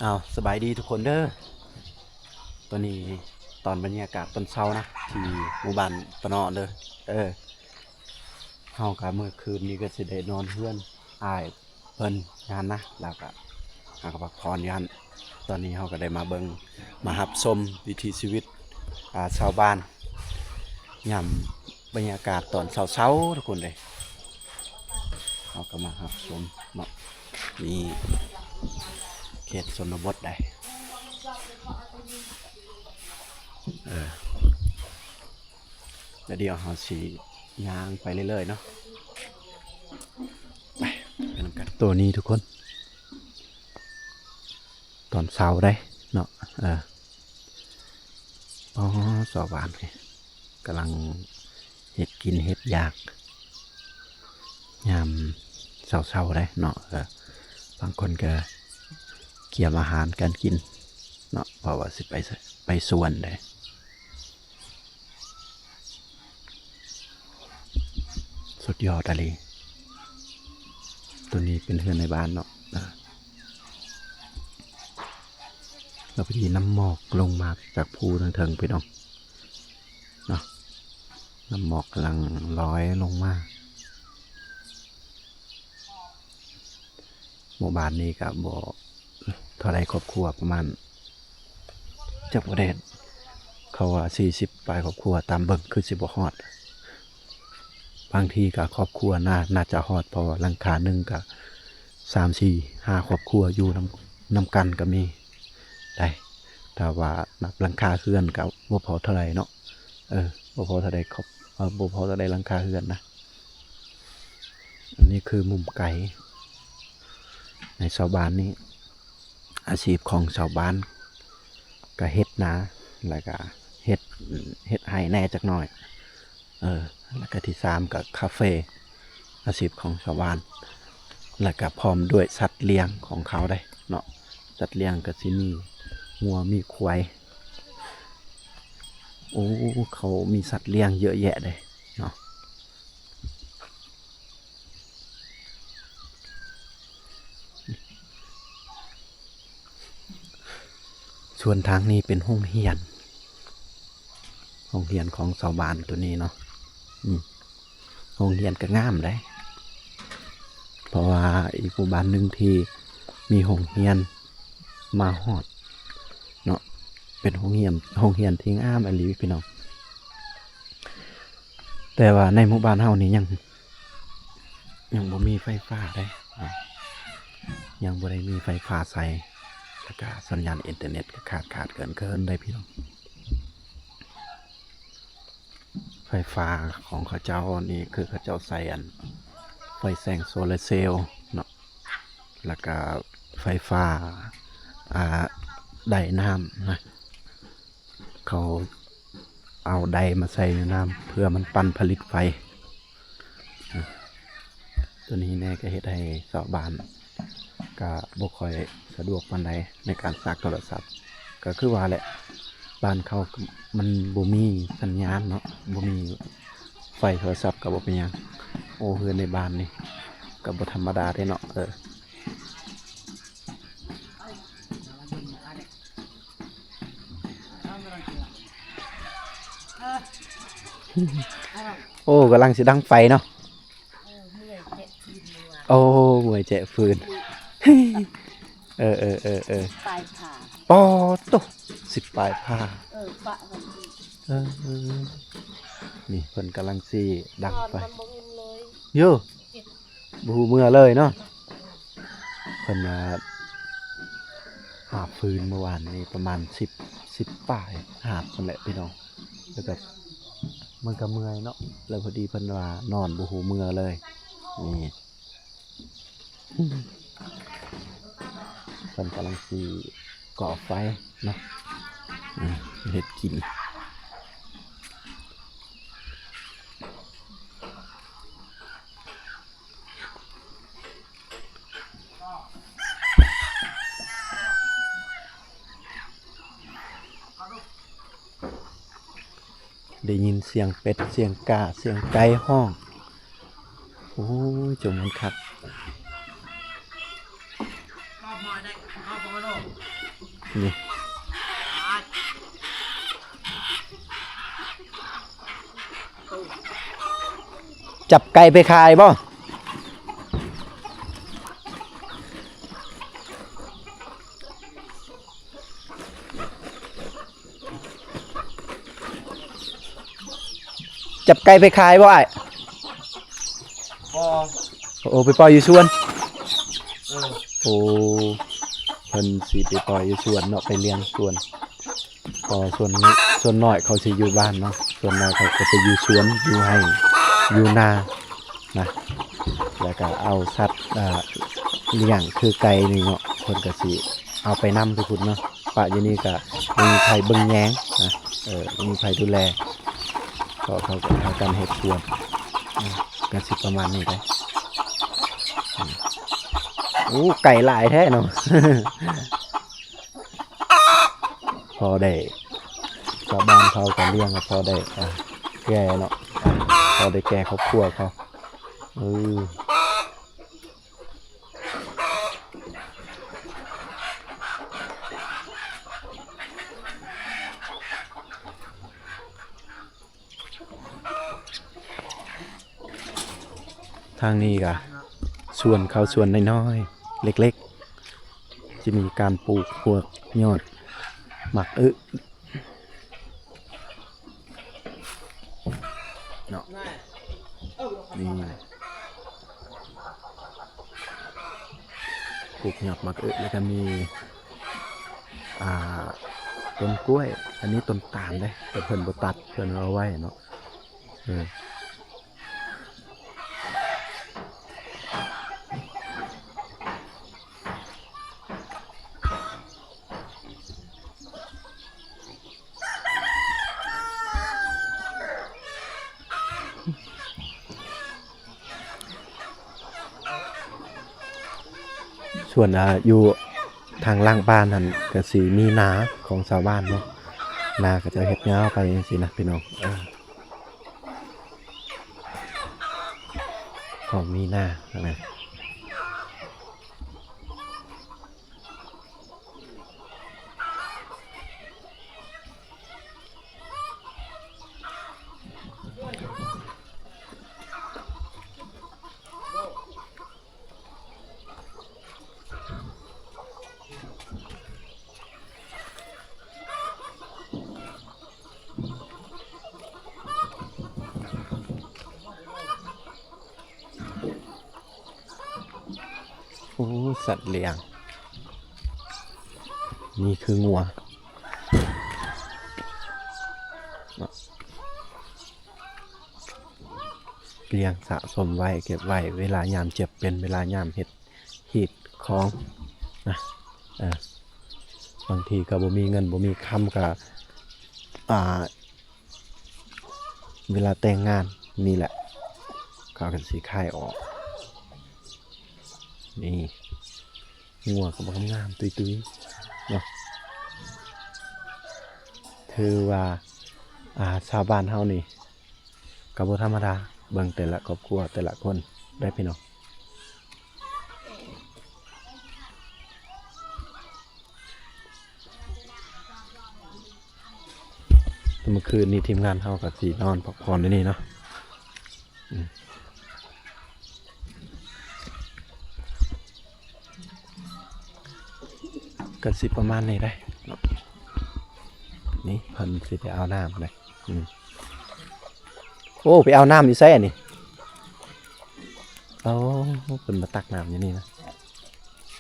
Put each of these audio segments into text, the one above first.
ອ້າວ ສະບາຍດີທຸກຄົນເດີ. ຕອນນີ້ຕອນບັນຍາກາດຕອນເຊົ້ານະ ທີ່ໝູ່ບ້ານປະເນາະເດີ. ເອີ ເຮົາກະເມື່ອຄືນນີ້ກະຊິໄດ້ນອນເຮືອນອ້າຍເພິ່ນຫັ້ນນະ ແລ້ວກະເຮົາກະພັກຜ່ອນຢູ່ຫັ້ນ. ຕອນນີ້ເຮົາກະໄດ້ມາເບິ່ງ ມາຮັບຊົມວິຖີຊີວິດ ອ່າ ຊາວບ້ານ ຍາມບັນຍາກາດຕອນເຊົ້າໆ ທຸກຄົນເດ້. ເຮົາກະມາຮັບຊົມເນາະ ນີ້ເຂດຊົນນະບົດໃດ໋. ເອີ ແລ້ວດຽວເຮົາຊິຍ່າງໄປເລື້ອຍໆເນາະ ໄປ ໄປນຳກັນ. ໂຕນີ້ທຸກຄົນ ຕອນເຊົ້າໃດ໋ເນາະ ເອີ ອໍ ຊາວບ້ານນີ້ກຳລັງເຮັດກິນເຮັດຢາກ ຍາມເຊົ້າໆໃດ໋ເນາະ. ເອີ ບາງຄົນກະກຽມອາຫານການກິນເນາະ ເພາະວ່າຊິໄປ ໄປສວນໃດ໋. ສຸດຍອດອີ່ຫຼີ. ໂຕນີ້ເປັນເຮືອນໃນບ້ານເນາະ ອາ ແລ້ວພໍດີນ້ຳໝອກລົງມາຈາກພູທາງເທິງພີ່ນ້ອງເນາະ ນ້ຳໝອກກຳລັງລອຍລົງມາ. ໝູ່ບ້ານນີ້ກະບໍ່ເທົ່າໃດຄອບຄົວ ປະມານ ຈັກບໍ່ໄດ້ ເຂົາວ່າສີ່ສິບປາຍຄອບຄົວ ຕາມເບິ່ງຄືຊິບໍ່ຮອດ. ບາງທີກະຄອບຄົວໜ້າ ໜ້າຈະຮອດ ເພາະວ່າຫຼັງຄາໜຶ່ງກະສາມ ສີ່ ຫ້າຄອບຄົວຢູ່ນຳ ນຳກັນກະມີໄດ໋. ຖ້າວ່ານັບຫຼັງຄາເຮືອນກະບໍ່ພໍເທົ່າໃດເນາະ ເອີ ບໍ່ພໍເທົ່າໃດຄອບ ເອີ ບໍ່ພໍເທົ່າໃດຫຼັງຄາເຮືອນນະ. ອັນນີ້ຄືມຸມໄກໃນຊາວບ້ານນີ້ ອາຊີບຂອງຊາວບ້ານກະເຮັດນາ ແລ້ວກະເຮັດ ເຮັດໄຮ່ແດ່ຈັກໜ້ອຍ ເອີ ແລ້ວກະທີສາມກະຄາເຟ ອາຊີບຂອງຊາວບ້ານ ແລ້ວກະພ້ອມດ້ວຍສັດລ້ຽງຂອງເຂົາໄດ໋ເນາະ. ສັດລ້ຽງກະຊິມີງົວມີຄວາຍ ໂອ້ ເຂົາມີສັດລ້ຽງເຍອະແຍະເດ້ເນາະ. ສ່ວນທາງນີ້ເປັນໂຮງຮຽນ ໂຮງຮຽນຂອງຊາວບ້ານໂຕນີ້ເນາະ ອືມ ໂຮງຮຽນກະງາມໃດ໋ ເພາະວ່າອີກໝູ່ບ້ານໜຶ່ງທີ່ມີໂຮງຮຽນມາຮອດເນາະ ເປັນໂຮງຮຽນ ໂຮງຮຽນທີ່ງາມອີ່ຫຼີພີ່ນ້ອງ. ແຕ່ວ່າໃນໝູ່ບ້ານເຮົານີ້ຍັງ ຍັງບໍ່ມີໄຟຟ້າເດ້ ຍັງບໍ່ໄດ້ມີໄຟຟ້າໃຊ້ ແລ້ວກະສັນຍານອິນເຕີເນັດກະຂາດຂາດເຂີນເຂີນໄດ໋ພີ່ນ້ອງ. ໄຟຟ້າຂອງເຂົາເຈົ້ານີ້ຄືເຂົາເຈົ້າໃຊ້ອັນໄຟແສງໂຊລາເຊວເນາະ ແລ້ວກະໄຟຟ້າ ອ່າ ໄດນ້ຳນະ ເຂົາເອົາໄດມາໃສ່ໃນນ້ຳເພື່ອມັນປັ່ນຜະລິດໄຟ. ໂຕນີ້ແດ່ກະເຮັດໃຫ້ຊາວບ້ານກະບໍ່ຄ່ອຍສະດວກປານໃດໃນການຊາກໂທລະສັບ ກະຄືວ່າແຫຼະ ບ້ານເຂົາມັນບໍ່ມີສັນຍານເນາະ ບໍ່ມີໄຟໂທລະສັບກະບໍ່ເປັນຫຍັງ. ໂອ້ ເຮືອນໃນບ້ານນີ້ກະບໍ່ທຳມະດາເດ້ເນາະ ເອີ. ໂອ້ ກຳລັງຊິດັງໄຟເນາະ ໂອ້ ເມື່ອຍແຈະຟືນ ເອີ ເອີ ເອີ ເອີ ປາຍຜາ ປາດໂທ້ ສິບປາຍຜາ ເອີ ປະ ເອີ ນີ້ເພິ່ນກຳລັງຊິດັງໄຟ ໂຢ ບໍ່ຮູ້ເມື່ອເລີຍເນາະ ເພິ່ນວ່າຫາບຟືນເມື່ອວານນີ້ປະມານສິບ ສິບປາຍຫາບຫັ້ນແຫຼະພີ່ນ້ອງ ແລ້ວກະມັນກະເມື່ອຍເນາະ ແລ້ວພໍດີເພິ່ນວ່ານອນບໍ່ຮູ້ເມື່ອເລີຍ ນີ້ ເພິ່ນກຳລັງຊິກໍ່ໄຟເນາະ ເຮັດກິນ. ໄດ້ຍິນສຽງເປັດ ສຽງກາ ສຽງໄກ່ຮ້ອງ ໂອ້ຍ ຈົ່ງມັນຄັກ. ນີ້ ຈັບໄກ່ໄປຂາຍບໍ່? ຈັບໄກ່ໄປຂາຍບໍ່ອ້າຍ? ບໍ່. ໂອ້ ໄປປ່ອຍຢູ່ສວນ. ເອີ ໂອ້ ເພິ່ນຊິໄປປ່ອຍຢູ່ສວນເນາະ ໄປລ້ຽງສວນ. ເພາະວ່າສ່ວນ ສ່ວນນ້ອຍເຂົາຊິຢູ່ບ້ານເນາະ ສ່ວນນ້ອຍເຂົາກໍໄປຢູ່ສວນ ຢູ່ໄຮ່ ຢູ່ນານະ ແລ້ວກໍເອົາສັດ ອ່າ ລ້ຽງຄືໄກ່ນີ້ເນາະ ເພິ່ນກໍຊິເອົາໄປນຳໄປພຸ້ນເນາະ. ປະຢູ່ນີ້ກະບໍ່ມີໃຜເບິ່ງແຍງນະ ເອີ ບໍ່ມີໃຜດູແລ ເພາະເຂົາກໍພາກັນເຮັດສວນ ອາ ກະຊິປະມານນີ້ໄດ໋. ອືມ ໂອ້ ໄກ່ຫຼາຍແທ້ເນາະ ພໍໄດ້ ຊາວບ້ານເຂົາກໍລ້ຽງ ພໍໄດ້ ອາ ແກ່ເນາະ ພໍໄດ້ແກ່ຄອບຄົວເຂົາ ເອີ. ທາງນີ້ກະສວນເຂົາ ສວນນ້ອຍໆ ເລັກໆ ຈະມີການປູກພວກຍອດໝາກອຶ ເນາະ ນີ້ ປູກຍອດໝາກອຶ ແລ້ວກໍມີ ອ່າ ຕົ້ນກ້ວຍ ອັນນີ້ຕົ້ນຕານເດ້ ແຕ່ເພິ່ນບໍ່ຕັດ ເພິ່ນເອົາໄວ້ເນາະ ເອີ. ສ່ວນ ອ່າ ຢູ່ທາງຫຼັງບ້ານຫັ້ນ ກະຊິມີນາຂອງຊາວບ້ານເນາະ ນາເຂົາເຈົ້າເຮັດຍາວໄປຈັ່ງຊີ້ນະ ພີ່ນ້ອງ ເອີ. ຂອງມີນານະ ໂອ້ ສັດລ້ຽງ ນີ້ຄືງົວ ລ້ຽງສະສົມໄວ້ ເກັບໄວ້ ເວລາຍາມເຈັບເປັນ ເວລາຍາມເຮັດຮີດຄອງນະ ເອີ ບາງທີກໍບໍ່ມີເງິນບໍ່ມີຄຳ ກໍ ອ່າ ເວລາແຕ່ງງານນີ້ແຫຼະ ເຂົາກໍຊິຂາຍອອກ ນີ້ ງົວກໍບັກງາມຕຸ້ຍໆເນາະ ຖືວ່າ ອ່າ ຊາວບ້ານເຮົານີ້ກໍບໍ່ທຳມະດາ ເບິ່ງແຕ່ລະຄອບຄົວແຕ່ລະຄົນເດີພີ່ນ້ອງ. ແຕ່ເມື່ອຄືນນີ້ທີມງານເຮົາກໍຊິນອນພັກຜ່ອນຢູ່ນີ້ເນາະ ອືມ ກໍຊິປະມານນີ້ໄດ໋ເນາະ ນີ້ເພິ່ນຊິໄປເອົານ້ຳເດ້ ອືມ ໂອ້ ໄປເອົານ້ຳຢູ່ໃສອັນນີ້? ໂອ້ ເພິ່ນມາຕັກນ້ຳຢູ່ນີ້ນະ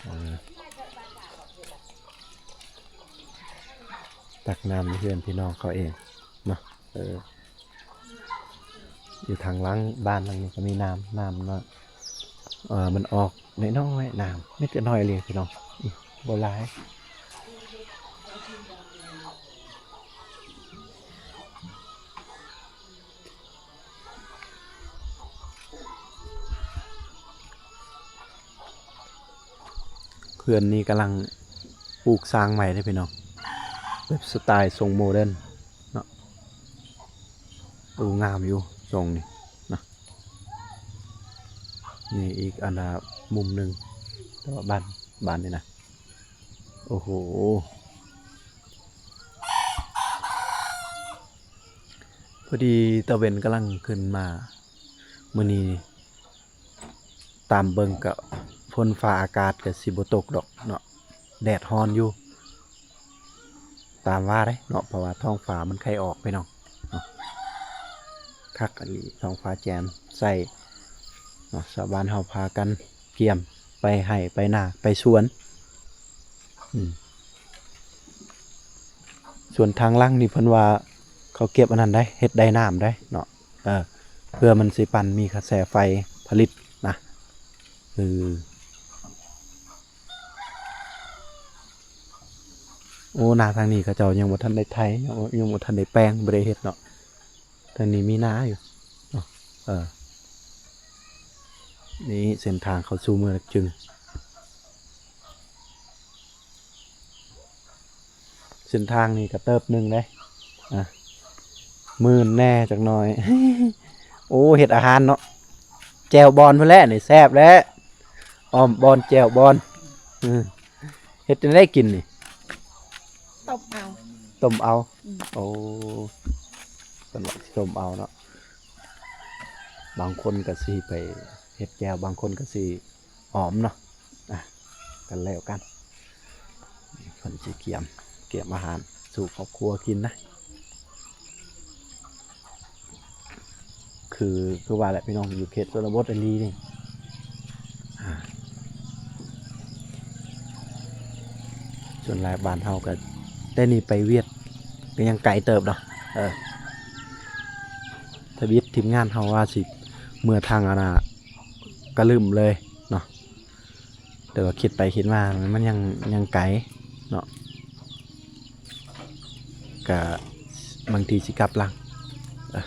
ເອີ ຕັກນ້ຳຢູ່ເຮືອນພີ່ນ້ອງເຂົາເອງເນາະ ເອີ ຢູ່ທາງຫຼັງບ້ານຫຼັງນີ້ກໍມີນ້ຳ ນ້ຳເນາະ ເອີ ມັນອອກນ້ອຍໆ ນ້ຳມີແຕ່ໜ້ອຍເລີຍພີ່ນ້ອງ ບໍ່ຫຼາຍ. ເຮືອນນີ້ກຳລັງປູກສ້າງໃໝ່ເດ້ພີ່ນ້ອງ ແບບສະໄຕລ໌ຊົງໂມເດີນເນາະ ໂອ້ ງາມຢູ່ຊົງນີ້ນະ ນີ້ອີກອັນນະມຸມໜຶ່ງ ແຕ່ວ່າບ້ານ ບ້ານນີ້ນະ ໂອ້ໂຫ ພໍດີຕາເວັນກຳລັງຂຶ້ນມາ ມື້ນີ້ຕາມເບິ່ງກະຝົນຟ້າອາກາດກະຊິບໍ່ຕົກດອກເນາະ ແດດຮ້ອນຢູ່ ຕາມວ່າເດ້ເນາະ ເພາະວ່າທ້ອງຟ້າມັນໄຄອອກພີ່ນ້ອງເນາະ ຄັກອີ່ຫຼີ ທ້ອງຟ້າແຈ່ມໃສເນາະ ຊາວບ້ານເຮົາພາກັນກຽມໄປໄຮ່ໄປນາໄປສວນ ອືມ ສ່ວນທາງຫຼັງນີ້ເພິ່ນວ່າເຂົາເກັບອັນນັ້ນໄດ໋ ເຮັດໄດນ້ຳໄດ໋ເນາະ ເອີ ເພື່ອມັນຊິປັ່ນມີກະແສໄຟຜະລິດນະ ເອີ. ໂອ້ ນາທາງນີ້ເຂົາເຈົ້າຍັງບໍ່ທັນໄດ້ໄຖເນາະ ຍັງບໍ່ທັນໄດ້ແປງ ບໍ່ໄດ້ເຮັດເນາະ ທາງນີ້ມີນາຢູ່ເນາະ ເອີ ນີ້ເສັ້ນທາງເຂົ້າສູ່ເມືອງຫຼັກຈຶງ ເສັ້ນທາງນີ້ກະເຕີບໜຶ່ງເດ້ ອ່າ ມື່ນແດ່ຈັກໜ້ອຍ ໂອ້ ເຮັດອາຫານເນາະ ແຈ່ວບອນພຸ້ນແຫຼະນີ້ແຊບແຫຼະ ອ້ອມບອນແຈ່ວບອນ ເຮັດຈັ່ງໃດກິນນີ້ ຕົ້ມເອົາ ຕົ້ມເອົາ ອືມ ໂອ້ ເພິ່ນວ່າຕົ້ມເອົາເນາະ ບາງຄົນກະຊິໄປເຮັດແຈ່ວ ບາງຄົນກະຊິອ້ອມເນາະ ອ່ະ ກັນແລ້ວກັນ ເພິ່ນຊິກຽມ ກຽມອາຫານສູ່ຄອບຄົວກິນນະ ຄື ຄືວ່າແຫຼະພີ່ນ້ອງ ຢູ່ເຂດຊົນນະບົດອີ່ຫຼີນີ້ ອ່າ ສ່ວນຫຼາຍບ້ານເຮົາກະ ແຕ່ນີ້ໄປຫວຽດກະຍັງໄກເຕີບເນາະ ເອີ ທຳອິດທີມງານເຮົາວ່າຊິເມືອທາງອັນນ່າ ກະລຶ້ມເລີຍເນາະ ແຕ່ວ່າຄິດໄປຄິດມາມັນຍັງ ຍັງໄກເນາະ ກະບາງທີຊິກັບຫຼັງ ເອີ.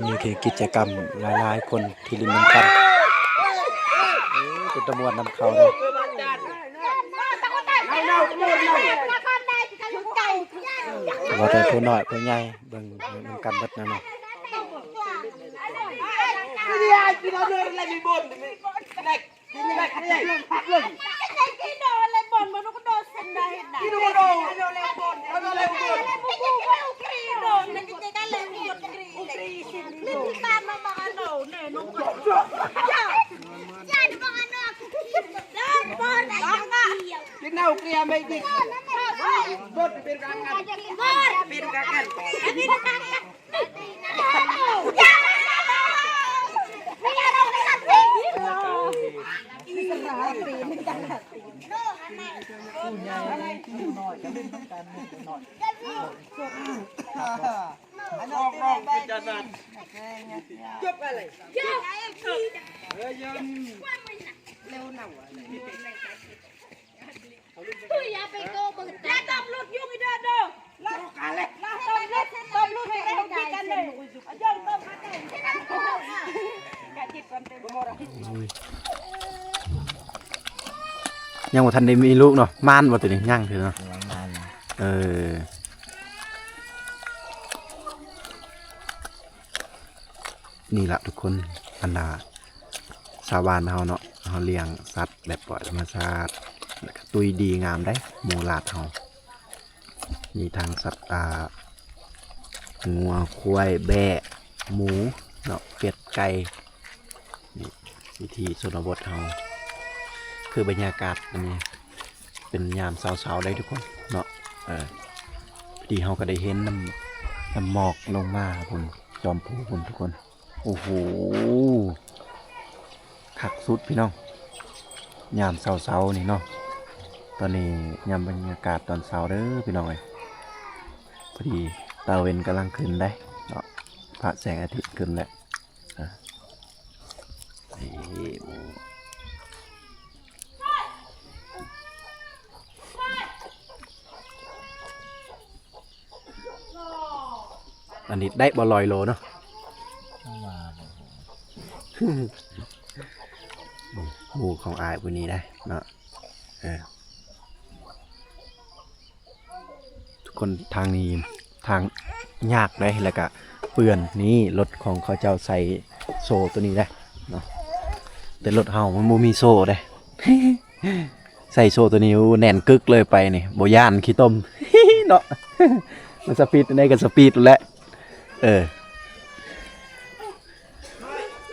ນີ້ຄືກິດຈະກຳຫຼາຍໆຄົນທີ່ຫຼິ້ນນຳກັນ ເປັນຕາມ່ວນນຳເຂົາເນາະ ເວົ້າແຕ່ຜູ້ນ້ອຍຜູ້ໃຫຍ່ເບິ່ງນຳກັນເບິດນະເນາະ. Ui, apa itu? Datang, Lut, yuk, ida, dah. ຍັງບໍ່ທັນໄດ້ມີລູກເນາະ. ມານບໍ່ຕົວນີ້? ຍັງເທື່ອເນາະ. ຍັງມານ. ເອີ ນີ້ລະທຸກຄົນ ອັນນ່າ ຊາວບ້ານເຮົາເນາະ ເຮົາລ້ຽງສັດແບບປ່ອຍທຳມະຊາດ ແລ້ວກະຕຸ້ຍດີງາມໄດ໋ ໝູຫຼາດເຮົາ. ມີທັງສັດປ່າ ງົວ ຄວາຍ ແບ້ ໝູເນາະ ເປັດ ໄກ່. ນີ້ວິຖີຊົນນະບົດເຮົາ ຄືບັນຍາກາດອັນນີ້ເປັນຍາມເຊົ້າໆ ໄດ໋ທຸກຄົນເນາະ. ເອີ ພໍດີເຮົາກໍໄດ້ເຫັນນ້ຳ ນ້ຳໝອກລົງມາພຸ້ນ ຈອມພູພຸ້ນທຸກຄົນ. ໂອ້ໂຫ ຄັກສຸດພີ່ນ້ອງ ຍາມເຊົ້າໆ ນີ້ເນາະ. ຕອນນີ້ຍາມບັນຍາກາດຕອນເຊົ້າເດີພີ່ນ້ອງເອີຍ. ພໍດີຕາເວັນກຳລັງຂຶ້ນໄດ໋ເນາະ ພະແສງອາທິດຂຶ້ນແລ້ວ. ອັນນີ້ໄດ້ບໍ່ ຮ້ອຍໂລເນາະ. ໝູຂອງອ້າຍຜູ້ນີ້ໄດ໋ເນາະ. ເອີ ຄົນທາງນີ້ທາງຍາກເດ້ ແລ້ວກະເປື້ອນ. ນີ້ລົດຂອງເຂົາເຈົ້າໃສ່ໂສ້ຕົວນີ້ເດ້ເນາະ ແຕ່ລົດເຮົາມັນບໍ່ມີໂສ້ເດ້. ໃສ່ໂສ້ຕົວນີ້ ໂອ້ ແໜ້ນກຶກເລີຍໄປນີ້ ບໍ່ຢ້ານຂີ້ຕົມເນາະ. ມັນສະປີດໃດກໍສະປີດແຫຼະ. ເອີ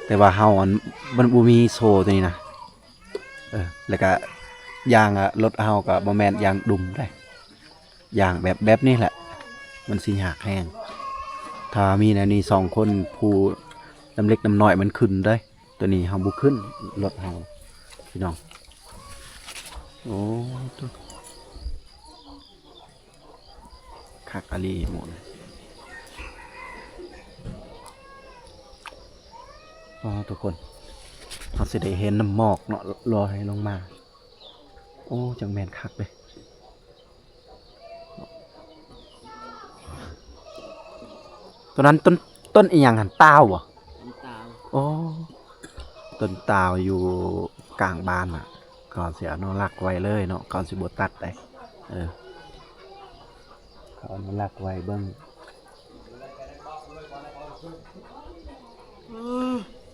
ແຕ່ວ່າເຮົາອັນ ມັນບໍ່ມີໂສ້ຕົວນີ້ນະ. ເອີ ແລ້ວກະຢາງ ອະ ລົດເຮົາກໍບໍ່ແມ່ນຢາງດຸ່ມເດ້ ຢາງແບບ ແບບນີ້ແຫຼະ ມັນຊິຍາກແຮງ. ຖ້າມີແນວນີ້ສອງຄົນ ຜູ້ນ້ຳເລັກນ້ຳນ້ອຍມັນຂຶ້ນເດ້. ຕົວນີ້ເຮົາບໍ່ຂຶ້ນ ລົດເຮົາ ພີ່ນ້ອງ. ໂອ້ ໂທ້ ຄັກອີ່ຫຼີໝູ່. ອໍ ທຸກຄົນ ເຮົາຊິໄດ້ເຫັນນ້ຳໝອກເນາະ ລອຍລົງມາ. ໂອ້ ຈັ່ງແມ່ນຄັກເດ້. ຕົນນັ້ນຕົ້ນ ຕົ້ນອີ່ຫຍັງຫັ້ນ? ຕາວບໍ່? ຕົ້ນຕາວ. ໂອ້ ຕົ້ນຕາວຢູ່ກາງບ້ານນະ ເຂົາຊິອະນຸລັກໄວ້ເລີຍເນາະ ເຂົາຊິບໍ່ຕັດໄດ໋. ເອີ ເຂົາອະນຸລັກໄວ້ເບິ່ງ.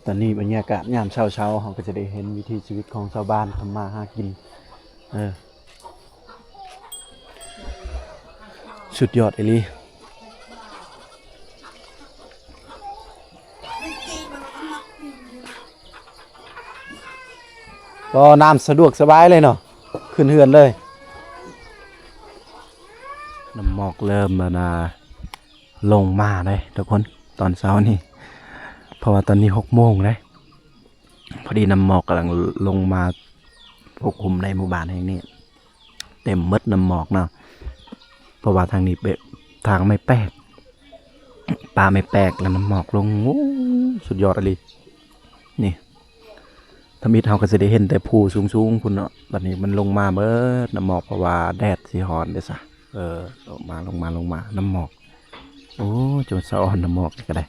ຕອນນີ້ບັນຍາກາດຍາມເຊົ້າໆ ເຮົາກໍຈະໄດ້ເຫັນວິຖີຊີວິດຂອງຊາວບ້ານທຳມາຫາກິນ. ເອີ ສຸດຍອດອີ່ຫຼີ. ກໍນ້ຳສະດວກສະບາຍເລີຍເນາະ ຂຶ້ນເຮືອນເລີຍ. ນ້ຳໝອກເລີ່ມ ອັນນ່າ ລົງມາເດ້ທຸກຄົນ ຕອນເຊົ້ານີ້ ເພາະວ່າຕອນນີ້ຫົກໂມງເດ້. ພໍດີນ້ຳໝອກກຳລັງລົງມາປົກຄຸມໃນໝູ່ບ້ານແຫ່ງນີ້ ເຕັມໝົດນ້ຳໝອກເນາະ. ເພາະວ່າທາງນີ້ເປັນທາງໄມ້ແປກ ປ່າໄມ້ແປກ ແລ້ວນ້ຳໝອກລົງ. ໂອ້ ສຸດຍອດອີ່ຫຼີ. ນີ້ ທຳອິດເຮົາກໍຊິໄດ້ເຫັນແຕ່ພູສູງໆ ພຸ້ນເນາະ. ບັດນີ້ມັນລົງມາເບີດນ້ຳໝອກ ເພາະວ່າແດດຊິຮ້ອນເດ້ຊະ. ເອີ ລົງມາ ລົງມາ ລົງມາ ນ້ຳໝອກ. ໂອ້ ຈົນສະອອນນ້ຳໝອກນີ້ກໍໄດ້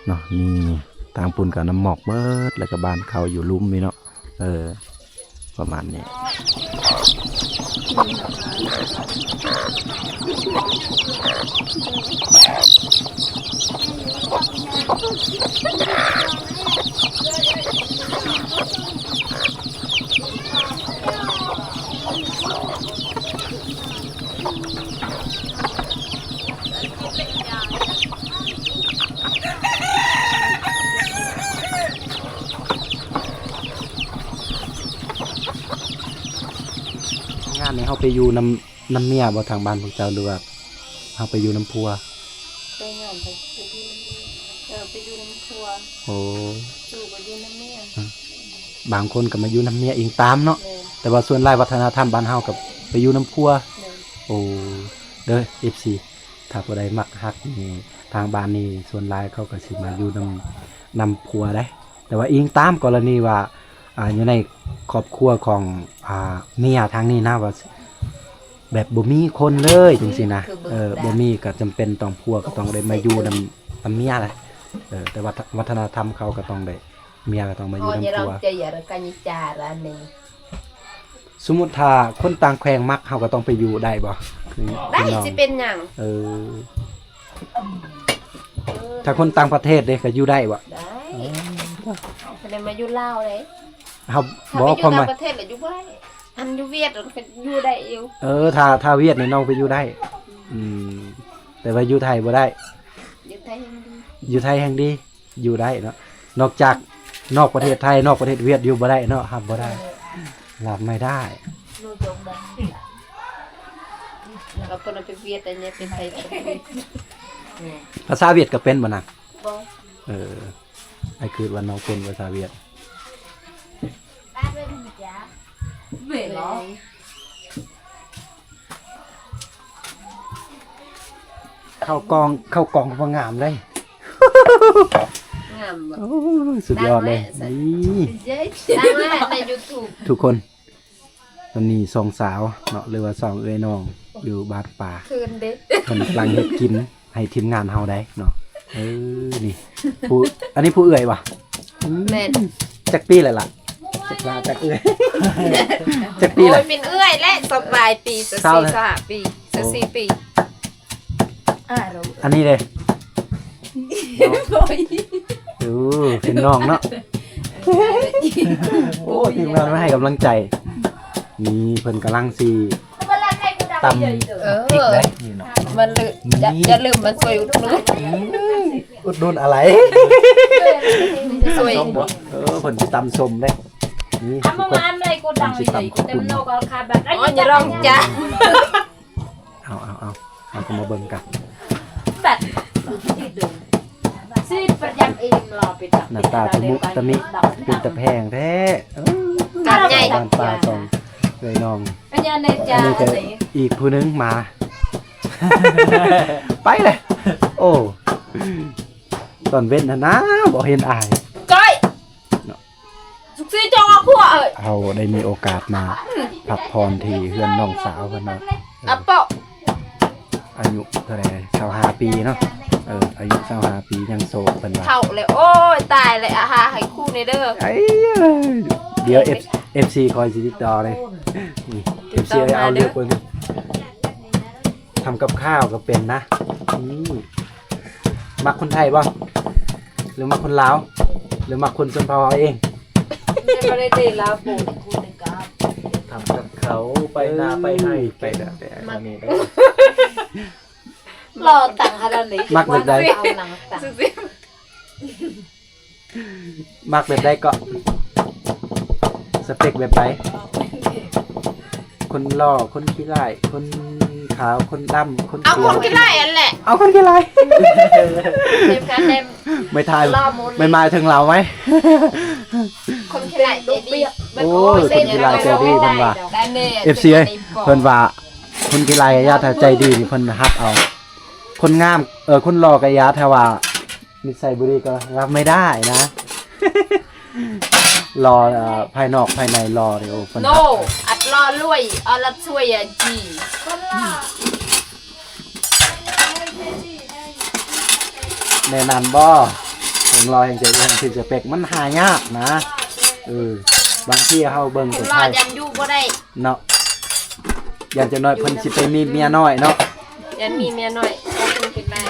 ເນາະ. ນີ້ທາງພຸ້ນກໍນ້ຳໝອກເບີດ ແລ້ວກໍບ້ານເຂົາຢູ່ລຸ່ມນີ້ເນາະ. ເອີ ປະມານນີ້. ງານນີ້ເຮົາໄປຢູ່ນຳ ນຳເມຍບໍ່ ທາງບ້ານພວກເຈົ້າ ຫຼືວ່າເຮົາໄປຢູ່ນຳຜົວ? ໄປຍ້ອນໄປ ໄປຢູ່ນຳເມຍ ເອີ ໄປຢູ່ນຳຜົວ. ໂອ້ ຢູ່ກໍຢູ່ນຳເມຍ. ບາງຄົນກໍມາຢູ່ນຳເມຍອີງຕາມເນາະ. ແມ່ນ. ແຕ່ວ່າສ່ວນຫຼາຍວັດທະນະທຳບ້ານເຮົາກໍໄປຢູ່ນຳຜົວ. ແມ່ນ. ໂອ້ ເດີ ເອັຟຊີ ຖ້າຜູ້ໃດມັກຮັກນີ້ ທາງບ້ານນີ້ສ່ວນຫຼາຍເຂົາກໍຊິມາຢູ່ນຳ ນຳຜົວໄດ໋. ແຕ່ວ່າອີງຕາມກໍລະນີວ່າ ອ່າ ຢູ່ໃນຄອບຄົວຂອງ ອ່າ ເມຍທາງນີ້ນະ ວ່າ ແບບບໍ່ມີຄົນເລີຍຈັ່ງຊີ້ນະ. ເອີ ບໍ່ມີກໍຈຳເປັນຕ້ອງ ຜົວກໍຕ້ອງໄດ້ມາຢູ່ນຳ ນຳເມຍແຫຼະ. ເອີ ແຕ່ວ່າວັດທະນະທຳເຂົາກໍຕ້ອງໄດ້ ເມຍກໍຕ້ອງມາຢູ່ນຳຜົວ. ສົມມຸດຖ້າຄົນຕ່າງແຂວງມັກ ເຮົາກໍຕ້ອງໄປຢູ່ໄດ້ບໍ່? ໄດ້ ຊິເປັນຫຍັງ? ເອີ ຖ້າຄົນຕ່າງປະເທດເດ້ ກໍຢູ່ໄດ້ບໍ່? ໄດ້ ກໍໄດ້ມາຢູ່ລາວເດ້. ເຮົາ ບໍ່ ຄວາມໝາຍ ປະເທດລະຢູ່ບໍ່ໄດ້ ອັນຢູ່ຫວຽດກໍຢູ່ໄດ້ຢູ່. ເອີ ຖ້າ ຖ້າຫວຽດນີ້ນ້ອງໄປຢູ່ໄດ້. ອືມ ແຕ່ວ່າຢູ່ໄທບໍ່ໄດ້. ຢູ່ໄທແຮ່ງດີ ຢູ່ໄທແຮ່ງດີ ຢູ່ໄດ້ເນາະ. ນອກຈາກນອກປະເທດໄທ ນອກປະເທດຫວຽດຢູ່ບໍ່ໄດ້ເນາະ ຮັບບໍ່ໄດ້ ເອີ ຮັບໄມ່ໄດ້. ແລ້ວເພິ່ນເອົາໄປຫວຽດ ອັນນີ້ເປັນໄທ ພາສາຫວຽດກໍເປັນບໍ່ນະ? ບໍ່. ເອີ ອ້າຍຄິດວ່ານ້ອງເປັນພາສາຫວຽດ. ເຂົ້າກ່ອງ ເຂົ້າກ່ອງກໍງາມເດ້. ງາມບໍ່? ໂອ້ ສຸດຍອດເລີຍ. ນີ້ ດັງແລ້ວໃນຢູທູບ ທຸກຄົນ. ຕອນນີ້ສອງສາວເນາະ ຫຼືວ່າສອງເອື້ອຍນ້ອງຢູ່ບ້ານປ່າ ເຂີນເດ້ ເພິ່ນກຳລັງເຮັດກິນໃຫ້ທີມງານເຮົາໄດ້ເນາະ. ເອີ ນີ້ ຜູ້ ອັນນີ້ຜູ້ເອື້ອຍຫວາ? ແມ່ນ. ຈັກປີແລ້ວລະ? ຈັກວ່າຈັກເອື້ອຍ ຈັກປີແລ້ວ? ໂອ້ຍ ເປັນເອື້ອຍແລ້ວ ສະປາຍປີ ຊາວສີ່ ຊາວຫ້າປີ ຊາວສີ່ປີ. ອັນນີ້ເດ້ ໂອ້ຍ ເປັນນ້ອງເນາະ. ໂອ້ ທີມງານມາໃຫ້ກຳລັງໃຈ. ນີ້ເພິ່ນກຳລັງຊິຕຳ ເອີ ພິກເດ້ ນີ້ເນາະ. ມັນລືມ ຢ່າ ຢ່າລືມມາຊ່ວຍອຸດໜູນ ອືມ ອຸດໜູນອະໄລ? ຊ່ວຍ ເອີ ເພິ່ນຊິຕຳສົ້ມເດ້. ນີ້ ເພິ່ນຊິຕຳເຂົ້າປຸ້ນ. ອໍ ຢ່າຮ້ອງຈ້າ. ເອົາ ເອົາ ເອົາ ເຮົາກໍມາເບິ່ງກັນ. ໜ້າຕາຕະມຸຕະມິ ເປັນຕາແພງແທ້. ເອີ ການໃຫຍ່ ບ້ານປ່າສອງເອື້ອຍນ້ອງ. ອັນນີ້ກໍອີກຜູ້ໜຶ່ງມາ ໄປເລີຍ. ໂອ້ ຕອນເວັນຫັ້ນນະ ບໍ່ເຫັນອາຍ. ເຮົາໄດ້ມີໂອກາດມາ ອືມ ພັກຜ່ອນທີ່ເຮືອນນ້ອງສາວເພິ່ນເນາະ. ອາເປາະ ອາຍຸເທົ່າໃດ? ຊາວຫ້າປີເນາະ. ເອີ ອາຍຸຊາວຫ້າປີຍັງໂສດເພິ່ນວ່າ. ເຖົ້າແລ້ວ ໂອ້ຍ ຕາຍແລ້ວ ອາຫາໃຫ້ຄູ່ແດ່ເດີ. ໄອ້ ດຽວເອັຟ ເອັຟຊີ ຄອຍຊິຕິດຕໍ່ເດ້. ນີ້ ເອັຟຊີ ເອົາເລືອກເບິ່ງ. ທຳກັບຂ້າວກໍເປັນນະ. ອືມ ມັກຄົນໄທບໍ່ ຫຼືມັກຄົນລາວ ຫຼືມັກຄົນຊົນເຜົ່າເຮົາເອງ? ບໍ່ໄດ້ເດລາວໂປນ. ທຳກັບເຂົ້າ ໄປນາໄປໄຮ່ ໄປແບບນີ້ເດີ. ລໍຕັ້ງຂະໜາດນີ້ ມັກແບບໃດ? ເອົາຫຼັງຕັ້ງ. ມັກແບບໃດເກາະ? ສະເປັກແບບໃດ? ຄົນຫຼໍ່ ຄົນຂີ້ຮ້າຍ ຄົນຂາວ ຄົນດຳ ຄົນຂຽວ. ເອົາຄົນຂີ້ຮ້າຍຫັ້ນແຫຼະ. ເອົາຄົນຂີ້ຮ້າຍ. ໄມ່ ໄມ່ໝາຍເຖິງລາວໄໝ? ຄົນຂີ້ຮ້າຍໃຈດີ. ໂອ້ຍ ຄົນຂີ້ຮ້າຍໃຈດີເພິ່ນວ່າ. ເອັຟຊີ ເອີຍ ເພິ່ນວ່າ ຄົນຂີ້ຮ້າຍຢ່າ ຖ້າໃຈດີນີ້ເພິ່ນຮັບເອົາ. ຄົນງາມ ເອີ ຄົນຫຼໍ່ກໍຢ່າ ຖ້າວ່າ ນິໄສບໍ່ດີກໍຮັບໄມ່ໄດ້ນະ. ຫຼໍ່ ເອີ ພາຍນອກພາຍໃນຫຼໍ່ນີ້ ໂອ້ ເພິ່ນ ໂນ ອັດຫຼໍ່ລວຍ ອາລັດຊ່ວຍອາຈີ. ແນວນັ້ນບໍ່? ເຖິງຫຼໍ່ແຮ່ງໃຈດີ ເຖິງຖືກສະເປັກ ມັນຫາຍາກນະ. ເອີ ບາງທີເຮົາເບິ່ງແຕ່ ຫຼໍ່ ໄທ ຍັງຢູ່ບໍ່ໄດ້. ເນາະ ຢ້ານຈັກໜ້ອຍເພິ່ນຊິໄປມີເມຍນ້ອຍເນາະ. ຢ້ານມີເມຍນ້ອຍ ເອົາຄົນກິນໄດ້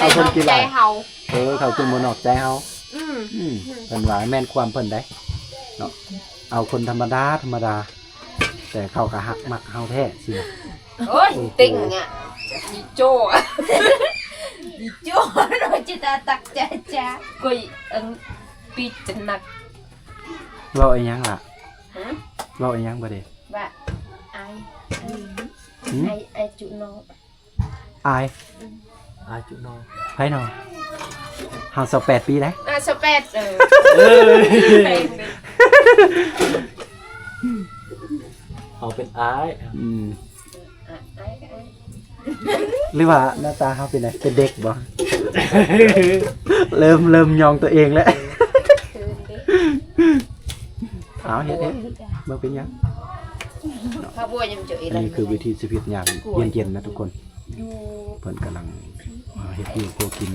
ເອົາຄົນກິນໄດ້ ເຂົາຈຶ່ງບໍ່ນອກໃຈເຮົາ. ເອີ ເຂົາຈຶ່ງບໍ່ນອກໃຈເຮົາ. ອືມ ອືມ ເພິ່ນວ່າແມ່ນຄວາມເພິ່ນໄດເນາະ. ເອົາຄົນທຳມະດາ ທຳມະດາ ແຕ່ເຂົາກໍຮັກມັກເຮົາແທ້ຊີ້ນະ. ໂອ້ຍ ຕິ່ງອະ ອີໂຈ້ ອີໂຈ້ ໂລຈິຕາຕັກຈາຈາ ກົຍອັນປີຈະໜັກ. ເວົ້າອີ່ຫຍັງລະ? ຫຶ? ເວົ້າອີ່ຫຍັງບາດນີ້? ວ່າອາຍ ຫຶ? ອາຍ ອາຍຈຸນ້ອງ. ອາຍ? ອືມ ອາຍຈຸນ້ອງ. ໃຜນ້ອງ? ເຮົາຊາວແປດປີໄດ໋. ອາ ຊາວແປດ ເອີ ເອີ ເຮົາເປັນອາຍ. ອືມ ອາຍ ອາຍ ອາຍ. ຫຼືວ່າໜ້າຕາເຮົາເປັນໃດ? ເປັນເດັກບໍ່? ເລີ່ມ ເລີ່ມຍອງຕົວເອງແລ້ວ. ເຂີນເດ້. ເອົາ ເຮັດ ເຮັດ ບໍ່ເປັນຫຍັງ. ເນາະ. ອັນນີ້ຄືວິຖີຊີວິດຍາມເຢັນໆນະທຸກຄົນ. ເພິ່ນກຳລັງເຮັດຢູ່ຄົວກິນ.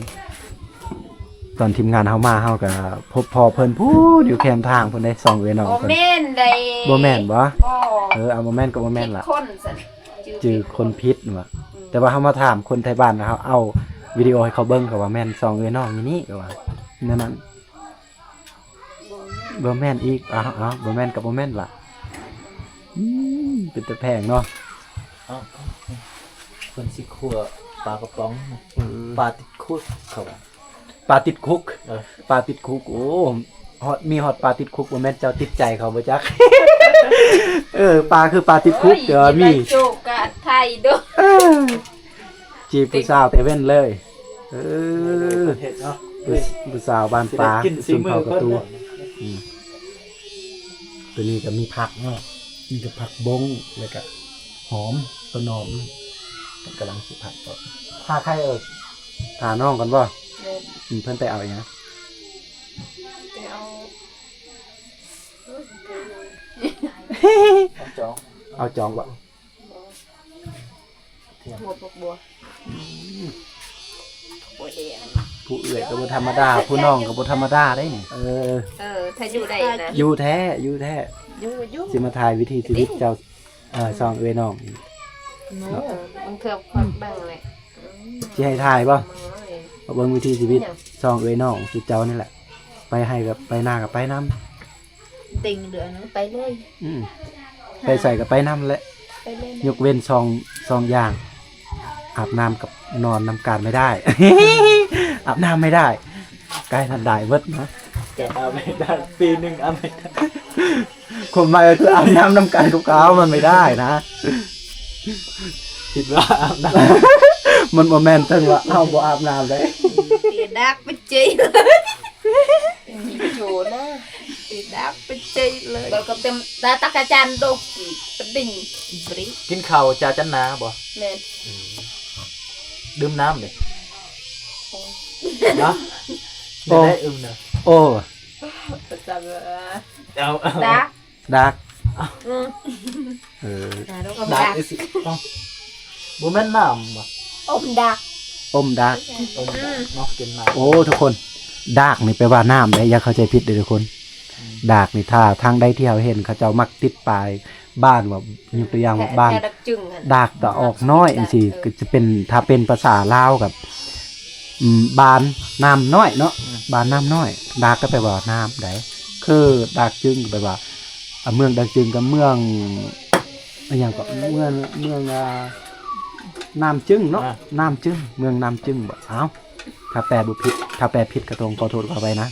ຕອນທີມງານເຮົາມາ ເຮົາກໍພົບພໍ້ເພິ່ນພຸ້ນ ຢູ່ແຄມທາງພຸ້ນເດ້ ສອງເອື້ອຍນ້ອງເພິ່ນ. ບໍ່ແມ່ນໃດ. ບໍ່ແມ່ນບໍ່? ເອີ ເອົາ ບໍ່ແມ່ນກໍບໍ່ແມ່ນລະ. ຈື່ຄົນຜິດວ່າ. ແຕ່ວ່າເຮົາມາຖາມຄົນໄທບ້ານ ເຮົາເອົາວິດີໂອໃຫ້ເຂົາເບິ່ງ ເຂົາວ່າແມ່ນສອງເອື້ອຍນ້ອງຢູ່ນີ້ ເຂົາວ່າແນວນັ້ນ. ບໍ່ແມ່ນອີກ. ເອົາໆ ບໍ່ແມ່ນກໍບໍ່ແມ່ນລະ. ອືມ ເປັນຕາແພງເນາະ. ເອົ້າ ເພິ່ນຊິຂົ້ວປາກະປ໋ອງ ເອີ ປາຕິດຄຸກ ເຂົາວ່າ ປາຕິດຄຸກ. ເອີ ປາຕິດຄຸກ. ໂອ້ ຮອດ ມີຮອດປາຕິດຄຸກ. ບໍ່ແມ່ນເຈົ້າຕິດໃຈເຂົາບໍ່ຈັກ. ເອີ ປາຄືປາຕິດຄຸກ. ໂອ້ຍ ແຕ່ວ່າມີ ໂຈກະໄທໂດ. ເອີ ຈີບຜູ້ສາວແຕ່ເວັ້ນເລີຍ. ເອີ ເອີ ເຮັດເນາະ ຜູ້ ຜູ້ສາວບ້ານປ່າ ຊຸມເຜົ່າກະຕູ. ອືມ ໂຕນີ້ກໍມີຜັກເນາະ ມີແຕ່ຜັກບົ້ງ ແລ້ວກະຫອມ ຕົ້ນຫອມ. ເພິ່ນກຳລັງຊິຜັດເນາະ. ຖ້າໃຄເອີ ຖ້ານ້ອງກ່ອນບໍ່? ແມ່ນ. ອືມ ເພິ່ນໄປເອົາອີ່ຫຍັງ? ໄປເອົາ ເອົາຈອງ ເອົາຈອງບໍ່? ບໍ່ ບໍ່ ບໍ່ ບໍ່ ອືມ ບໍ່ແດງ. ຜູ້ເອື້ອຍກໍບໍ່ທຳມະດາ ຜູ້ນ້ອງກໍບໍ່ທຳມະດາເດ້ນີ້. ເອີ ເອີ ຖ້າຢູ່ໄດ້ນະ ຢູ່ແທ້ ຢູ່ແທ້ ຢູ່ ຢູ່. ຊິມາຖ່າຍວິຖີຊີວິດເຈົ້າ ເອີ ສອງເອື້ອຍນ້ອງ. ເນາະ ບາງເທື່ອຄວັກເບິ່ງແຫຼະ. ອືມ ຊິໃຫ້ຖ່າຍບໍ່? ມາເບິ່ງວິຖີຊີວິດ ຫຍັງ? ສອງເອື້ອຍນ້ອງ ຄືເຈົ້ານີ້ແຫຼະ. ໄປໃຫ້ກັບໄປນາກໍໄປນຳ. ເຕັງເດືອນໄປເລີຍ. ອືມ ໄປໃສກໍໄປນຳແຫຼະ ໄປເລີຍ. ຍົກເວັ້ນສອງ ສອງຢ່າງ ອາບນ້ຳກັບນອນນຳກັນໄມ່ໄດ້. ອາບນ້ຳໄມ່ໄດ້ ກາຍທັນໄດ້ເບິດເນາະ. ອາບໄມ່ໄດ້ ປີໜຶ່ງອາບໄມ່ໄດ້. ຄວາມໝາຍກໍຄືອາບນ້ຳນຳກັນກັບເຂົາມັນໄມ່ໄດ້ນະ. ຄິດວ່າອາບນ້ຳ ມັນບໍ່ແມ່ນເຖິງວ່າເຮົາບໍ່ອາບນ້ຳເດ້. ດາກໄປເຈີ ໂຈນະ ດາກໄປເຈີເລີຍ. ບໍ່ກໍເຕັມດາຕັກກະຈັນໂດກ ປະດິງ ບຣິ ກິນເຂົ້າຈາຈັນນາບໍ່? ແມ່ນ. ອືມ ດື່ມນ້ຳເດ້. ໂອ້ ເນາະ ໂອ້ ໄດ້ອຶມນະ. ໂອ້ ປະຈຳ ເອົາ ດາກ ດາກ. ອືມ ເອີ ດາກ ດາກ ເອົ້າ ບໍ່ແມ່ນນ້ຳບໍ່? ອົມດາກ ອົມດາກ ອົມດາກເນາະ ກິນນ້ຳ. ໂອ້ ທຸກຄົນ ດາກນີ້ແປວ່ານ້ຳເດ້ ຢ່າເຂົ້າໃຈຜິດເດ້ທຸກຄົນ. ອືມ ດາກນີ້ ຖ້າທາງໃດທີ່ເຮົາເຫັນເຂົາເຈົ້າມັກຕິດປ້າຍບ້ານວ່າ ຍົກຕົວຢ່າງວ່າບ້ານ ແຖວ ແຖວດາກຈຶງຫັ້ນ ດາກຕາອອກນ້ອຍຈັ່ງຊີ້ ກໍຈະເປັນ ຖ້າເປັນພາສາລາວກໍ ອືມ ບ້ານນ້ຳນ້ອຍເນາະ. ອືມ ບ້ານນ້ຳນ້ອຍ. ດາກກໍແປວ່ານ້ຳໃດ ຄືດາກຈຶງກໍແປວ່າ ອາ ເມືອງດາກຈຶງກັບເມືອງ ອີ່ຫຍັງເກາະ ເມືອງ ເມືອງ ອາ ນ້ຳຈຶງເນາະ. ອາ ນ້ຳຈຶງ ເມືອງນ້ຳຈຶງບໍ? ອ້າວ ຖ້າແປບໍ່ຜິດ ຖ້າແປຜິດກໍຕ້ອງຂໍໂທດຂໍອະໄພນະ.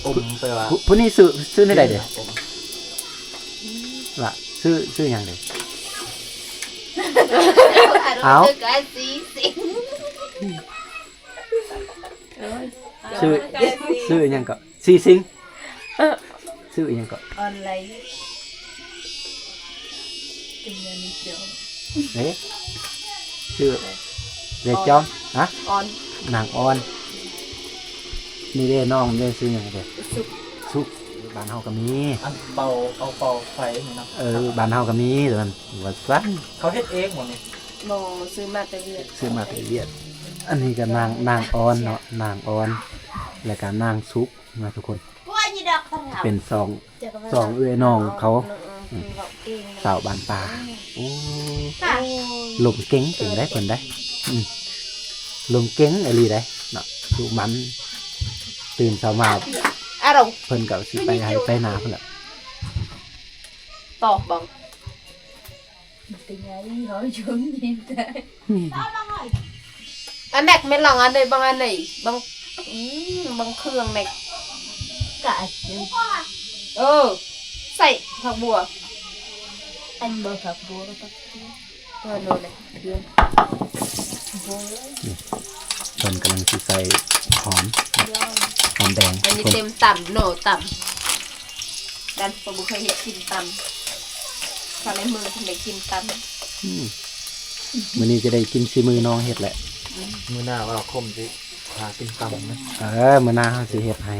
ອົມແປວ່າ ຜູ້ ຜູ້ນີ້ຊື່ ຊື່ແນວໃດເດ? ອົມ ລະ ຊື່ ຊື່ຫຍັງເດ? ອ້າວ ຊື່ ຊື່ຫຍັງເກາະ? ຊີຊິງ. ເອີ ຊື່ອີ່ຫຍັງເກາະ? ອອນໄລນ໌ ເປັນເງິນຈອງ. ເອີ ຊື່ເດຈອງ. ຮະ? ອອນ ນາງອອນ. ນີ້ເດນ້ອງເດ ຊື່ຫຍັງເດ? ສຸກ ສຸກ. ບ້ານເຮົາກໍມີ ອັນເປົ່າ ເອົາເປົ່າໄຟນີ້ເນາະ. ເອີ ບ້ານເຮົາກໍມີຕົວນັ້ນ ວ່າຊັ້ນ. ເຂົາເຮັດເອງບໍ່ນີ້? ບໍ່ ຊື້ມາແຕ່ຫວຽດ ຊື້ມາແຕ່ຫວຽດ. ອັນນີ້ກໍນາງ ນາງອອນເນາະ ນາງອອນ ແລ້ວກໍນາງສຸກນະທຸກຄົນ. ເປັນສອງ ສອງເອື້ອຍນ້ອງເຂົາ ອືມ ສາວບ້ານປ່າ. ໂອ້ ລົມເກັ່ງເກັ່ງໄດ໋ເພິ່ນໄດ໋. ອືມ ລົມເກັ່ງອີ່ຫຼີໄດ໋ເນາະ ດຸໝັ່ນ. ຕື່ນເຊົ້າມາ ອາລົມ ເພິ່ນກໍຊິໄປໄຮ່ໄປນາພຸ້ນລະ. ຕອບບັງ ອັນແມັກແມ່ນລອງອັນໃດ ບັງອັນໃດ ບັງ ອືມ ບັງເຄື່ອງແມັກກະ ເອີ ໃສ່ຜັກບົວ ອັນບໍ່ຜັກບົວກໍຜັກ ເອີ ໂນແຫຼະ ເພື່ອນ ໂອ້ຍ ນີ້ ເພິ່ນກຳລັງຊິໃສ່ຫອມ ຫອມແດງ. ອັນນີ້ເຕັມຕຳ ໂນຕຳ ກັນ ເພິ່ນບໍ່ເຄີຍເຮັດກິນຕຳ ຄັ້ງໃນມື້ເພິ່ນໄດ້ກິນຕຳ. ອືມ ມື້ນີ້ຈະໄດ້ກິນຝີມືນ້ອງເຮັດແຫຼະ. ອືມ ມື້ໜ້າວ່າຄົມຊິຫາກິນຕຳນະ. ເອີ ມື້ໜ້າເຮົາຊິເຮັດໃຫ້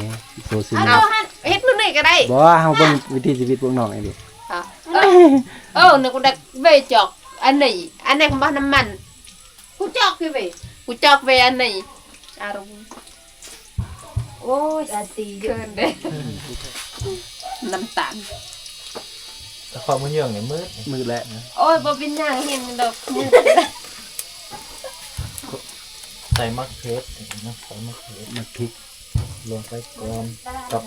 ໂຊຊີມື. ເອົາ ເຮັດມື້ນີ້ກໍໄດ້. ບໍ່ ເຮົາເບິ່ງວິຖີຊີວິດພວກນ້ອງເອງເດ. ອ່ະ ເອີ ນຶກວ່າດັກເວຈອກ ອັນນີ້ ອັນນັ້ນບໍ່ນ້ຳມັນ ກູຈອກຄືເວ ກູຈອກເວອັນນີ້ ອາລົມ ໂອ້ຍ ອາຕີ ເຂີນເດ້ ນ້ຳຕານ ແຕ່ຄວາມມັນເຍອະນີ້ມືດ ມືດແຫຼະ ໂອ້ຍ ບໍ່ເປັນຫຍັງ ເຫັນດອກ ມືດ ໃສ່ໝາກເຜັດ ໃສ່ໝາກເຜັດ ໝາກພິກ ລົງໄປກ່ອນກັບ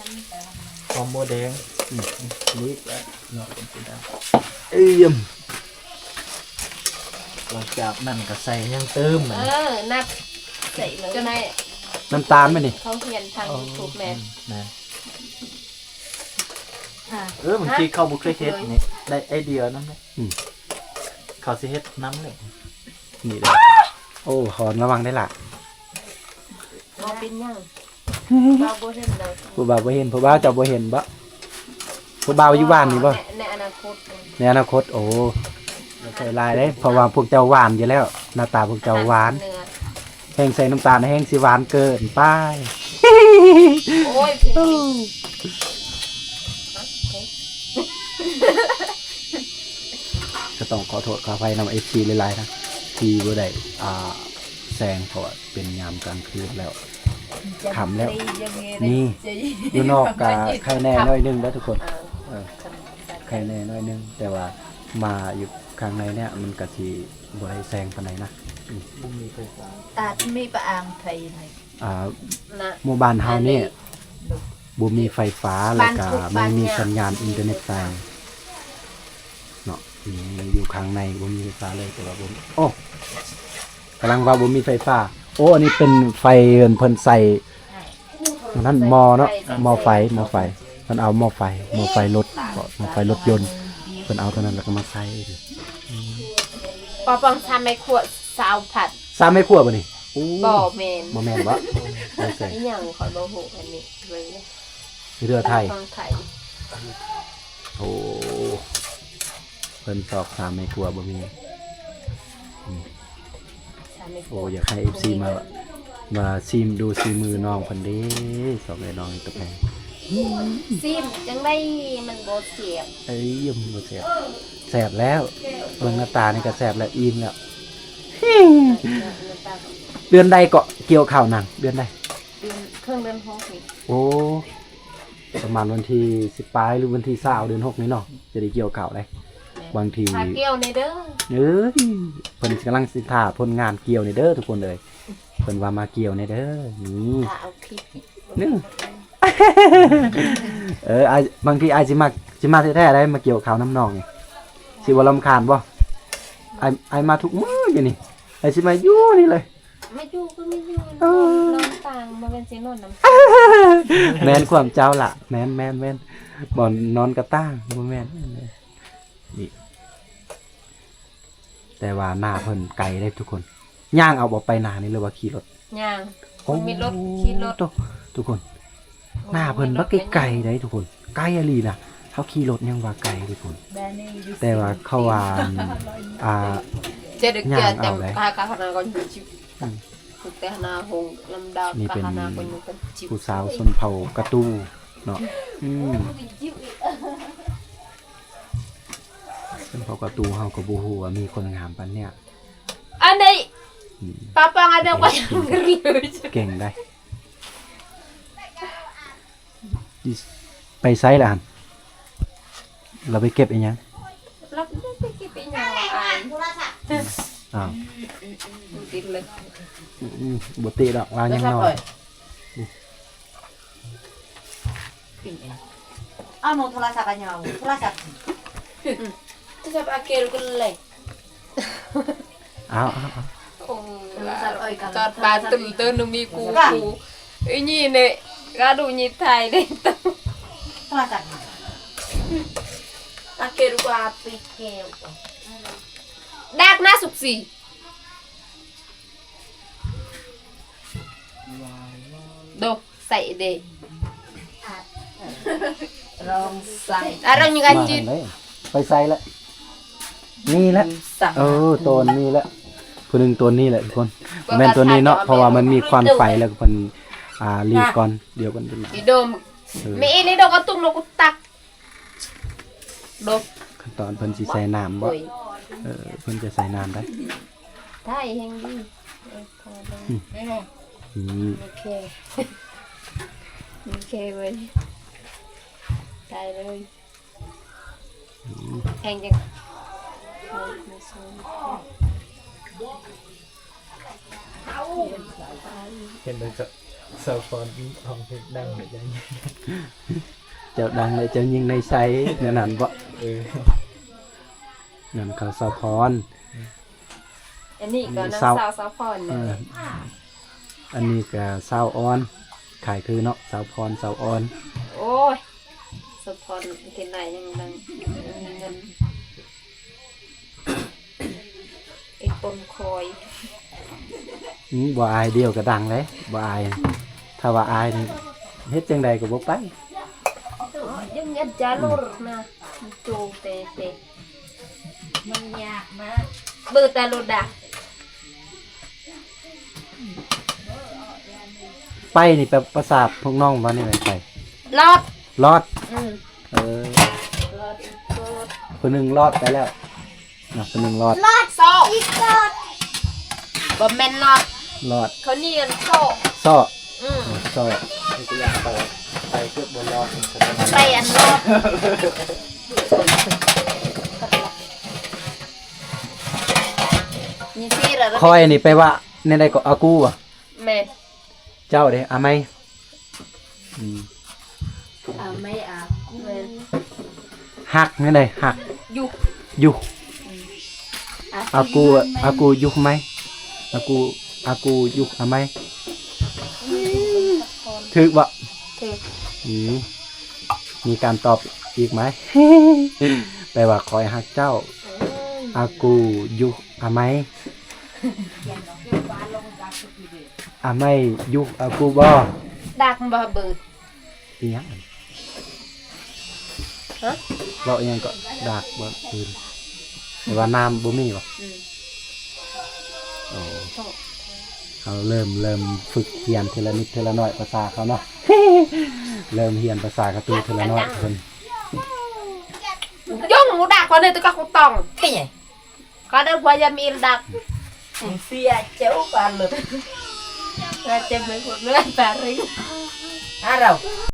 ຫອມຫົວແດງ ອືມ ລີກແລ້ວເນາະ ເປັນຊິໄດ້ ເອີຍ ຫຼັງຈາກນັ້ນກໍໃສ່ຫຍັງຕື່ມ ເອີ ນັບໃສ່ເລີຍ ຈະໄດ້ ນ້ຳຕານແມ່ນນີ້ ເຂົາຮຽນທາງ ອໍ YouTube ແມ່ນ ແມ່ນ ອ່າ ເອີ ບາງທີເຂົາບໍ່ເຄີຍເຮັດນີ້ ໄດ້ໄອເດຍນຳເດ້ ອືມ ເຂົາຊິເຮັດນຳເດ້ ນີ້ເດ້ ໂອ້ ຮອນ ລະວັງເດ້ລະ ບໍ່ເປັນຫຍັງ ບ່າວບໍ່ເຫັນເລີຍ ຜູ້ບ່າວບໍ່ເຫັນ ຜູ້ບ່າວເຈົ້າບໍ່ເຫັນບໍ? ຜູ້ບ່າວຢູ່ບ້ານນີ້ບໍ? ໃນ ໃນອະນາຄົດ ໃນອະນາຄົດ ໂອ້ ຢ່າໃສ່ຫຼາຍເດ້ ເພາະວ່າພວກເຈົ້າຫວານຢູ່ແລ້ວ ໜ້າຕາພວກເຈົ້າຫວານ ແຮ່ງໃສ່ນ້ຳຕານແຮ່ງຊິຫວານເກີນໄປ ໂອ້ຍ ກໍຕ້ອງຂໍໂທດຂໍອະໄພນຳເອັຟຊີຫຼາຍໆນະ ທີ່ບໍ່ໄດ້ ອ່າ ແສງ ເພາະວ່າເປັນຍາມກາງຄືນແລ້ວ ຄ່ຳແລ້ວ ນີ້ ຢູ່ນອກກະໄຄແດ່ໜ້ອຍໜຶ່ງເດີທຸກຄົນ ເອີ ໄຄແດ່ໜ້ອຍໜຶ່ງ ແຕ່ວ່າມາຢູ່ຂ້າງໃນເນີ້ຍ ມັນກະຊິບໍ່ໄດ້ແສງປານໃດນະ ອືມ ບໍ່ມີໄຟຟ້າ ຕາດມີປະອາງໄຟ ອ່າ ນະ ໝູ່ບ້ານເຮົານີ້ ບໍ່ມີໄຟຟ້າ ແລ້ວກະບໍ່ມີສັນຍານອິນເຕີເນັດສາຍເນາະ ຢູ່ຂ້າງໃນບໍ່ມີໄຟຟ້າເລີຍ ແຕ່ວ່າບໍ່ ໂອ້ ກຳລັງວ່າບໍ່ມີໄຟຟ້າ ໂອ້ ອັນນີ້ເປັນໄຟ ເພິ່ນ ເພິ່ນໃສ່ ອັນນັ້ນໝໍ້ເນາະ ໝໍ້ໄຟ ໝໍ້ໄຟ ເພິ່ນເອົາໝໍ້ໄຟ ໝໍ້ໄຟລົດ ໝໍ້ໄຟລົດຍົນ ເພິ່ນເອົາຕົວນັ້ນແລ້ວກໍມາໃສ່ ປາປອງຊາມໄມ້ຂວດ ຊາວພັນ ຊາມໄມ້ຂວດບໍ່ນີ້? ໂອ້ ບໍ່ແມ່ນ ບໍ່ແມ່ນບໍ? ບໍ່ໃຊ່ ອີຫຍັງຂ້ອຍບໍ່ຮູ້ອັນນີ້ເລີຍ ເຮືອໄທ ປາປອງໄທ ໂອ້ ເພິ່ນຊອກຊາມໄມ້ຂວດບໍ່ມີ ໂອ້ ຢາກໃຫ້ເອັຟຊີມາ ມາຊີມດູສີມືນ້ອງເພິ່ນເດ້ ສອງເອື້ອຍນ້ອງຕະແພງ ຊີມຈັ່ງໃດມັນບໍ່ແຊບ ເອີຍ ມັນບໍ່ແຊບ ແຊບແລ້ວ ເບິ່ງໜ້າຕານີ້ກໍແຊບແລ້ວ ອີ່ມແລ້ວ ເດືອນໃດເກາະກ່ຽວເຂົ້ານາງ ເດືອນໃດ? ເດືອນ ເຄິ່ງເດືອນຫົກນີ້ ໂອ້ ປະມານວັນທີສິບປາຍ ຫຼື ວັນທີຊາວ ເດືອນຫົກນີ້ເນາະ ຈະໄດ້ກ່ຽວເຂົ້າໄດ໋ ແມ່ນ ບາງທີ ຖ້າກ່ຽວແດ່ເດີ ເອີຍ ເພິ່ນກຳລັງຊິຖ້າຜົນງານກ່ຽວແດ່ເດີທຸກຄົນເອີຍ ເພິ່ນວ່າມາກ່ຽວແດ່ເດີ ນີ້ ຖ້າເອົາຄລິບນີ້ ນີ້ ເອີ ອ້າຍ ບາງທີອ້າຍຊິມາ ຊິມາແທ້ໆໄດ໋ ມາກ່ຽວເຂົ້ານຳນ້ອງນີ້ ຊິບໍ່ລຳຄານບໍ່? ອ້າຍ ອ້າຍມາທຸກມື້ຢູ່ນີ້ ອ້າຍຊິມາຢູ່ນີ້ເລີຍ ມາຢູ່ກໍມາຢູ່ ເອີ ນອນຕ່າງ ບໍ່ແມ່ນຊິນອນນຳ ແມ່ນຄວາມເຈົ້າລະ ແມ່ນໆໆ ບ່ອນນອນກໍຕ່າງ ບໍ່ແມ່ນ ນີ້ ແຕ່ວ່າໜ້າເພິ່ນໄກເດ້ທຸກຄົນ ຍ່າງເອົາບໍ່ໄປນານີ້ ຫຼືວ່າຂີ່ລົດ? ຍ່າງ ໂອ້ ມີລົດ ຂີ່ລົດ ໂຕ ທຸກຄົນ ໜ້າເພິ່ນບັກໄກໆໄດ໋ທຸກຄົນ ໄກອີ່ຫຼີນະ ເຮົາຂີ່ລົດຍັງວ່າໄກທຸກຄົນ ແຕ່ວ່າເຂົາວ່າ ອ່າ ຍ່າງເອົາໄດ໋ ອືມ ນີ້ເປັນຜູ້ສາວຊົນເຜົ່າກະຕູເນາະ ອືມ ເພິ່ນເຂົາກໍຕູເຮົາກໍບໍ່ຮູ້ວ່າມີຄົນງາມປານເນີ້ຍ ອັນນີ້ ອືມ ປາປອງອັນດຽວກໍຍັງເກັ່ງໄດ໋ ໄປໃສລະຫັ້ນ ລາວໄປເກັບອີ່ຫຍັງ? ລາວໄປເກັບອີ່ຫຍັງລະອ້າຍ? ອ້າວ ບໍ່ຕິດເລີຍ ອືມ ບໍ່ຕິດດອກ ລາວຍັງນອນ. ເອົາໂນໂທລະສັບອັນຍາວ ໂທລະສັບ ໂທລະສັບອາເກລກັນເລີຍ ເອົາ ເອົາ ເອົາ ໂອ້ ໂທລະສັບເອີຍກັນ ຕອນປາຕຶ້ມເຕີນມີກູ ກູ ອີນີ້ເນ ກາດູນີ້ໄທເນ ໂທລະສັບອາເກລກວ່າປີແກ້ວ ດັກນະສຸກສີ ໂດ ໃສ່ເດ ລອງໃສ່ ອາ ລອງຍິງອາຈິດ ໄປໃສ່ລະ ນີ້ລະ ເອີ ໂຕນນີ້ລະ ຜູ້ໜຶ່ງໂຕນນີ້ແຫຼະທຸກຄົນ ບໍ່ແມ່ນໂຕນນີ້ເນາະ ເພາະວ່າມັນມີຄວັນໄຟ ແລ້ວກໍເພິ່ນ ອ່າ ລີກກ່ອນ ດຽວເພິ່ນ ອີໂດມ ເອີ ມີອີນີ້ດອກກະຕຸກ ດອກກຸຕັກ ໂດ ຂ ຕອນເພິ່ນຊິໃສ່ນ້ຳບໍ່? ໂອ້ຍ ເອີ ເພິ່ນຈະໃສ່ນ້ຳໄດ໋. ໄດ້ແຮງດີ. ເອີ ພໍເບິ່ງ. ອືມ ອືມ ໂອເຄ ໂອເຄເວີຍ ໄດ້ເລີຍ. ອືມ ແພງຈັງ? ເຫັນແຕ່ສາວພອນຮ້ອງເພງດັງແລ້ວ ເຈົ້າຍິງ ເຈົ້າດັງແລ້ວເຈົ້າຍິງໃນໃສ ແນວນັ້ນບໍ່? ເອີ ນັ້ນເຂົາສາວພອນ. ອັນນີ້ກໍນາງສາວ ສາວພອນ. ເອີ ອັນນີ້ກໍສາວອອນ ຄ້າຍຄືເນາະ ສາວພອນ ສາວອອນ. ໂອ້ຍ ສາວພອນເປັນໄລຍັງດັງ ມີເງິນ ໄອ້ຕົ້ນຄອຍ. ອືມ ບໍ່ອາຍ ດຽວກໍດັງເດ້ ບໍ່ອາຍ. ຖ້າວ່າອາຍນີ້ເຮັດຈັ່ງໃດກໍບໍ່ໄປ. ຍັງຍັດຈາລົດນະ ໂຈເປເປ ມັນຍາກມາກ ເບີຕາໂລດາ. ໄປນີ້ແປພາສາພວກນ້ອງວ່າແນວໃດ ໄປ? ລອດ ລອດ. ອືມ ເອີ ລອດ ຜູ້ໜຶ່ງລອດໄປແລ້ວນະ ຜູ້ໜຶ່ງລອດ ລອດ ຊໍ ອີກ ລອດ ບໍ່ແມ່ນລອດ ລອດ ເຂົານີ້ອັນຊໍ ຊໍ. ອືມ ຊໍ ໄປ ໄປເກືອບບໍ່ລອດ ໄປອັນລອດ ນີ້ຊິລະ ຂ້ອຍນີ້ແປວ່າແນວໃດກໍ ອາກູ ບໍ່? ແມ່ນ. ເຈົ້າເດ້ ອາໄມ? ອືມ ອາໄມ ອາ ແມ່ນ ຮັກແນວໃດ? ຮັກ ຍຸ ຍຸ ອາ ອາກູ ອາກູ ຍຸໄມ? ອາກູ ອາກູ ຍຸ ອາໄມ? ຖືກບໍ່? ຖືກ. ອືມ ມີການຕອບອີກໄໝ? ແປວ່າຂ້ອຍຮັກເຈົ້າ. ໂອ້ຍ ອາກູ ຍຸ ອາໄມ? ອາໄມ ຍຸ ອາກູ ບໍ່? ດັກບໍ່ເບີດ. ອີຫຍັງ? ຮະ? ເວົ້າອີຫຍັງເກາະ? ດາກບໍ່? ອື່ນ ແຕ່ວ່ານ້ຳບໍ່ມີບໍ່? ອືມ ໂອ້ ເຮົາເລີ່ມ ເລີ່ມຝຶກຮຽນເທື່ອລະນິດເທື່ອລະໜ້ອຍພາສາເຂົາເນາະ ເລີ່ມຮຽນພາສາກະຕູເທື່ອລະໜ້ອຍເພິ່ນ. ຍົງໝູດັກກວ່ານີ້ ຕະກະຄູຕອງ ເປັນຫຍັງ? ກະເດີກວ່າຢ່າມີລະດັກ ເສຍເຈົ້າປານເລີຍ ວ່າຈະໄປພຸດເລື່ອຍປາຣິງ ອາເຮົາ.